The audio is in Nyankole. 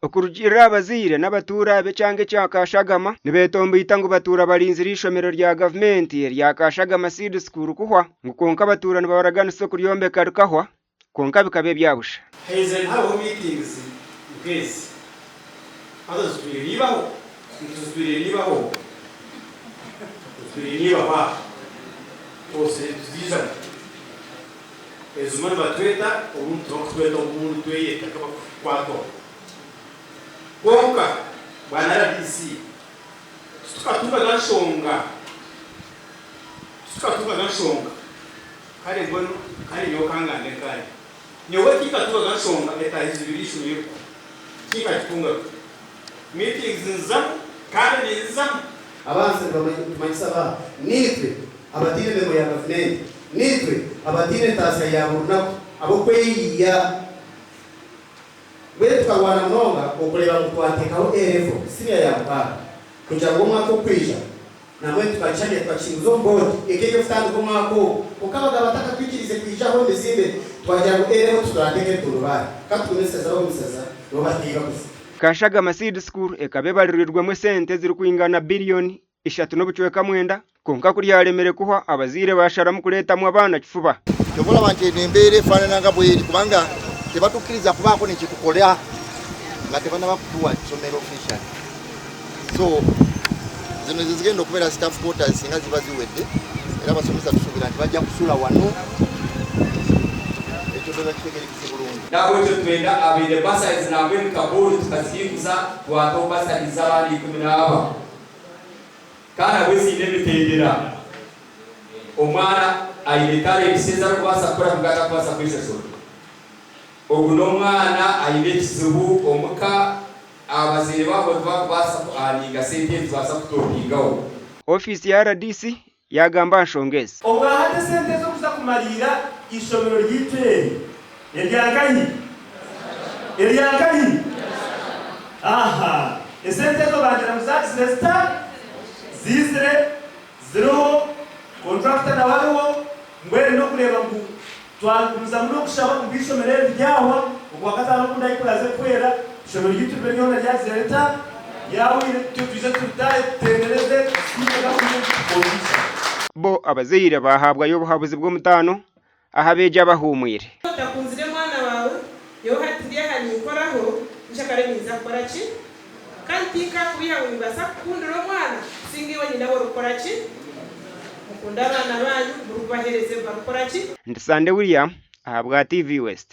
Okurugiirira aha bazaire n'abatuura b'ekyanga ekya Kashagama, nibetomboita ngu batuura barinzire eishomero rya gavumenti erya Kashagama Seed School kuhwa ngu kwonka abatuura nibabaraganisa okuryombeka rikahwa kwonka bikaba ebya busha. Haizire nihabaho meetings nk'ezi haza zitwire niibaho nituzitwire niibaho zitwire niibaho aha twose nituziijamu ezimwe nibatweta obundi tibakutweta obundi tweyeta nkabakukwatwaho kwonka bwana RDC titukatungaga nshonga titukatungaga nshonga Kare mbwenu kare nyowe kangambe nkanye. Nyowe tinkatugaga nshonga etahizibire ishomero. Tinkagitungaga. Meetings nzizamu kandi ninzizamu. Abanza nibatumanyisa ba, Niitwe abataine mirimo ya gavumenti, niitwe abataine entaasya ya buri runaku, ab'okweyiiya. Mbwenu tukarwana munonga okureeba ngu twateekaho A-level, siniya ya mukaaga, kugira ngu omwaka ogukwija Nambwenu tukakihamya tukakihinguza omu boodi ekeija okutandika omwaka ogu. Kwonka abagabo batakatwikiriize kwija aho omu bizimbe, twagira ngu ereho titurateeka ebitundubare. Ka tugumisirize abagumisiriza nibo bahika ei bakuza. Kashagama Seed School ekaba ebaririrwemu esente ezirikwingana biliyoni ishatu n'obucweka mwenda, kwonka ku ryaremire kuhwa abazaire baasharamu kureetamu abaana kifuba. Kyova olaba nti eno embeera efaanana nga bweri kubanga tebatukkiriza kubaako nekyetukola nga tebanaba kutuwa ssomero officially. So zino zezigenda okubeera staff quarters singa ziba ziwedde era abasomesa tusuubira nti bajja kusula wano ekyo ndoza kitegerekese bulungi. Nahabwekyo nitwenda abaine bursaries nambwenu nka board tukazihinguza twataho bursaries z'abaana 14 kandi nabwe ziine emitendera. Omwana aine talents ezi arikubaasa kukora kwonka atakubaasa kweshashura. Ogu n'omwana aine ekizibu omuka. Abazaire baabo tibarikubaasa ku aninga sente ezi baasa kutopingaho. Ofiisi ya rdc yaagamba aha nshonga ezi. Obwahati esente ez'okuza kumariira eishomero ryaitu eri erya nkahi? Erya nkahi? Aha, esente ezo bangira ngu zaagizire zita? Ziizire, ziriho, kontrakita nawe ariho, mbwenu n'okureeba ngu Twagumizamu n'okushaba ngu eishomero eri ryahwa, Okwakataano oku ndahikuraze kuhwera, eishomero ryaitu ribe ryona ryagizire rita? Ryahwire, tutyo twije turitaahe tutendereze, tusiime gavumenti omugisha. Bo abazaire baahaabwayo obuhabuzi bw'omutaano aha beegi abahuumwire. Otakunzire mwana waawe, nyowe hati ndi aha ninkoraho, nshakare ninza kukora ki? Kandi tinkakubiiha ngu nimbaasa kukukundira omwana kusinga iwe nyina ou orikukora ki? Mukunde abaana baanyu murikubaheereza ebi barikukora ki? Ndi Sande William ahabwa TV West.